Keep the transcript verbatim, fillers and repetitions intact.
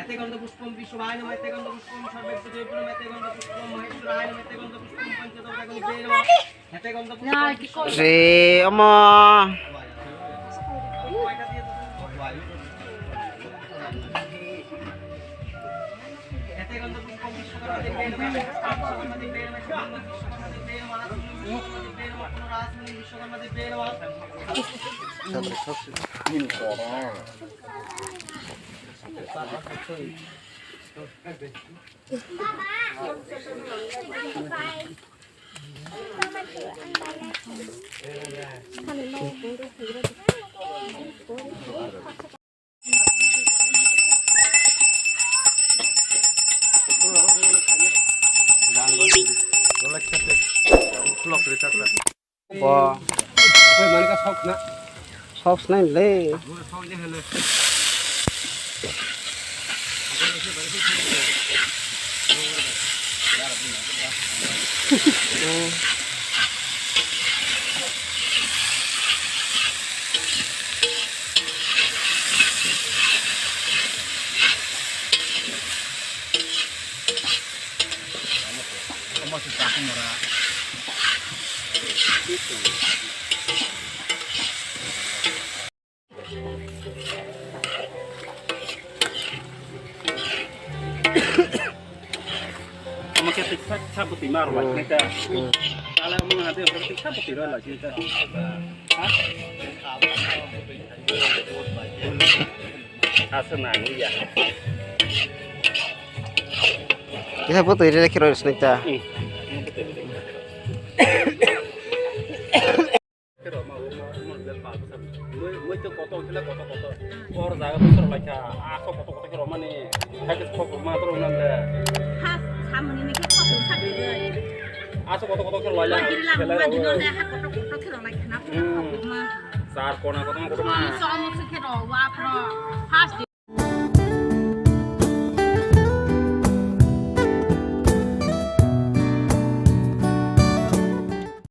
এতে গন্ধ পুষ্পম বিশ্ববায় নমঃ, এতে গন্ধ পুষ্পম সর্বেভ্য জৈব নমঃ, এতে গন্ধ পুষ্পম মহেশ্বরায় নমঃ, এতে গন্ধ পুষ্পম পঞ্চতত্ত্বাগ্নিভ্যো নমঃ, এতে গন্ধ Pushpam Re omo. Bo. Sok nai le. Omo khe tiksa tiksa bwtwi ma rwlai khe ta. Kala omo hade omo khe tiksa bwtwi rwlai khe ta. Ha? Aswk nang ya. Kisa bwtwi rwlai khe rwlai sini ta. Hmm. Ha, samani ni khe khok sak de. Aso koto koto khe loila. Lagi lam ma dino le ha koto koto khe loila khana. Hmm. Sar kona koto koto. Ni so mo se khe ro wa pro. First